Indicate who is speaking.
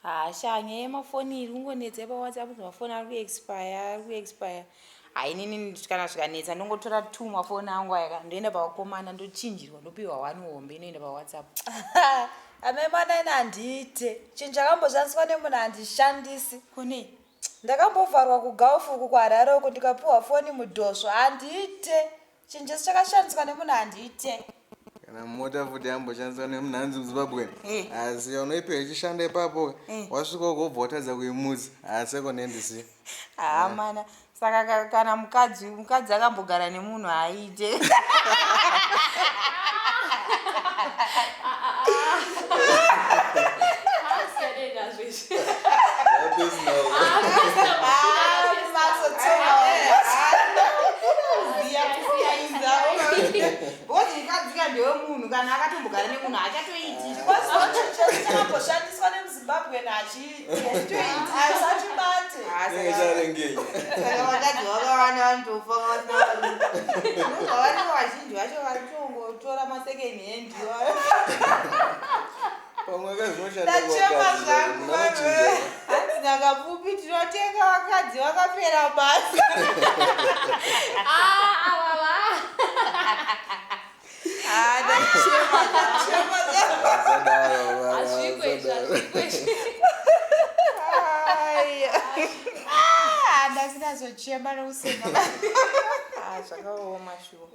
Speaker 1: Haa sha nyaya yemafoni iri kungonetsa ipawhatsapp kuti mafoni ari kuexpire ari kuexpire. Haa inini kana zvikanetsa ndongotora two mafoni angu aya ka ndoenda pavakomana ndochinjirwa ndopiwa one hombe inoenda pawhatsapp.
Speaker 2: Amai mwana ini handiite. Chinhu chakamboshandiswa nemunhu handishandisi.
Speaker 1: Kune
Speaker 2: Ndakambovharwa kuGulf uku kuHarare uku ndikapiwa foni mudhosvo handiite. Chinhu chese chakashandiswa nemunhu handiite.
Speaker 3: Kana mota futi yamboshandiswa nemunhu hanzi muzimbabwe
Speaker 1: Eh.
Speaker 3: asi unoipiwa ichishanda ipapo
Speaker 1: Eh.
Speaker 3: wasvika uko wobva watadza kuimutsa haa second hand si
Speaker 1: Haa mana saka kana mukadzi mukadzi akambogara nemunhu haaite.
Speaker 4: Asiyanei nazvo izvi.
Speaker 1: Because mukadzi ka ndewemunhu kana akatombogara nemunhu haachatoiti.
Speaker 2: Chakamboshandiswa nemuzimbabwe nachisachibate.
Speaker 3: Charengei.
Speaker 1: Saka vakadzi vakawanda vanotofa vasina varume. Unobva vanenge vazhinji vacho varitongotora masecond hand iwayo.
Speaker 3: Pamwe ka zvinoshanda
Speaker 2: Ndachema
Speaker 3: kuvakadzi,
Speaker 2: zvangu,
Speaker 3: munhu anochinja.
Speaker 1: Hanzi nakapfupi tinotenga vakadzi vakapera basa.
Speaker 4: Ah, ava va.
Speaker 1: Ah, ndachema
Speaker 2: Chema zvangu.
Speaker 3: Vasadaro,
Speaker 4: Hazviko izvi,
Speaker 3: vasadaro.
Speaker 4: hazviko izvi.
Speaker 1: Ai. Ah, ndasinazochema nokusema. Ah, zvakaoma shuwa.